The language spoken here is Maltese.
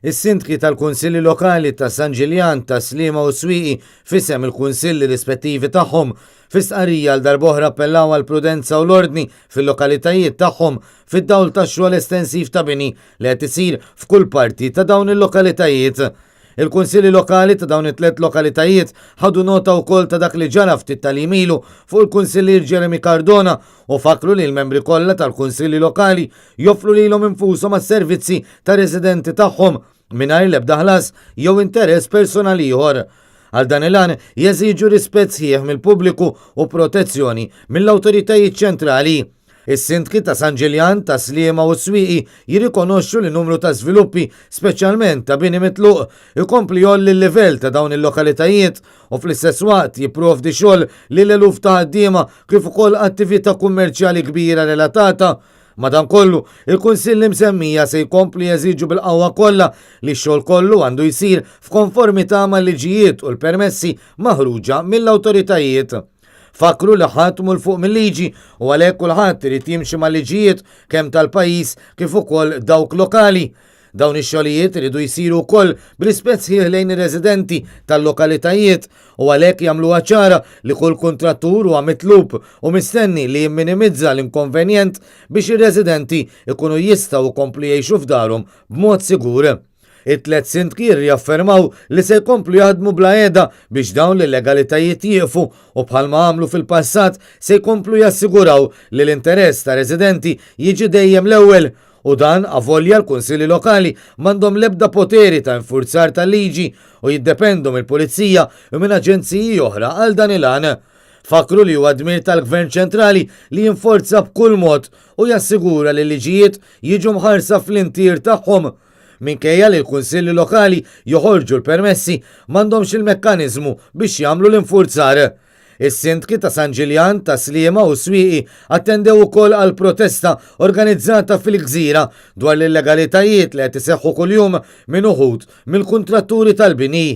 Is-Sindki tal-Kunsilli Lokali ta' San Ġiljan, ta' Sliema u Swieqi f'isem il-Kunsilli rispettivi tagħhom, fi stqarrija għal darb'oħra appellaw għall-prudenza u l-ordni fil-lokalitajiet tagħhom fid-dawl tax-xogħol estensiv ta' bini li qed isir f'kull parti ta' dawn il-lokalitajiet. Il-Kunsilli Lokali ta' dawn it-tlett lokalitajiet ħadu nota wkoll ta' dak li ġara ftit tal-jiem ilu fuq il-Kunsillier Jeremy Cardona u fakkru li l-membri kollha tal-Kunsilli Lokali joffru lilhom infushom għas-servizzi tar-residenti tagħhom mingħajr l-ebda ħlas jew interess personali ieħor. Għal dan il-għan jeżiġu rispett sħiħ mill-pubbliku u protezzjoni mill-awtoritajiet ċentrali. Is-Sindki ta' San Ġiljan, ta' Sliema u s-Swieqi jirrikonoxxu li numru ta' żviluppi, speċjalment ta' bini mitluq, ikompli jgħolli l-livell ta' dawn il-lokalitajiet u fl-istess waqt jipprovdi xogħol lil eluf ta' ħaddiema kif ukoll attività kummerċjali kbira relatata. Madankollu, il-Kunsilli msemmija se jkomplu jeżiġu bil-qawwa kollha li x-xogħol kollu għandu jsir f'konformità mal-liġijiet u l-permessi maħruġa mill-awtoritajiet. Fakkru li ħadd mhu 'l fuq mil-liġi u għalhekk kulħadd irid jimxi mal-liġijiet kemm tal-pajjiż kif ukoll dawk lokali. Dawn ix-xogħlijiet iridu jsiru wkoll b'rispett sħiħ lejn ir-residenti tal-lokalitajiet u għalhekk jagħmluha ċara li kull kuntrattur huwa mitlub u mistenni li jimminimizza l-inkonvenjent biex ir-residenti jkunu jistgħu jkomplu jgħixu f'darhom b'mod sigur. It-tlett sindki rriaffermaw li se jkomplu jaħdmu bla heda biex dawn l-illegalitajiet jieqfu u bħalma għamlu fil-passat se jkomplu jassiguraw li l-interess tar-residenti jiġi dejjem l-ewwel u dan avolja l-kunsilli lokali m'għandhom l-ebda poteri ta' infurzar tal-liġi u jiddependu mill-pulizija u minn aġenziji oħra għal dan il-għan. Fakkru li huwa dmir tal-Gvern ċentrali li jinforza b'kull mod u jassigura li l-liġijiet jiġu mħarsa fl-intier tagħhom. Minkejja li l-kunsilli lokali joħorġu l-permessi, m'għandhomx il-mekkaniżmu biex jagħmlu l-infurzar. Is-Sindki ta' San Ġiljan, ta' Sliema u Swieqi attendew ukoll għal protesta organizzata fil-Gżira dwar l-illegalitajiet li qed iseħħu kuljum minn uħud mill-kuntratturi tal-bini.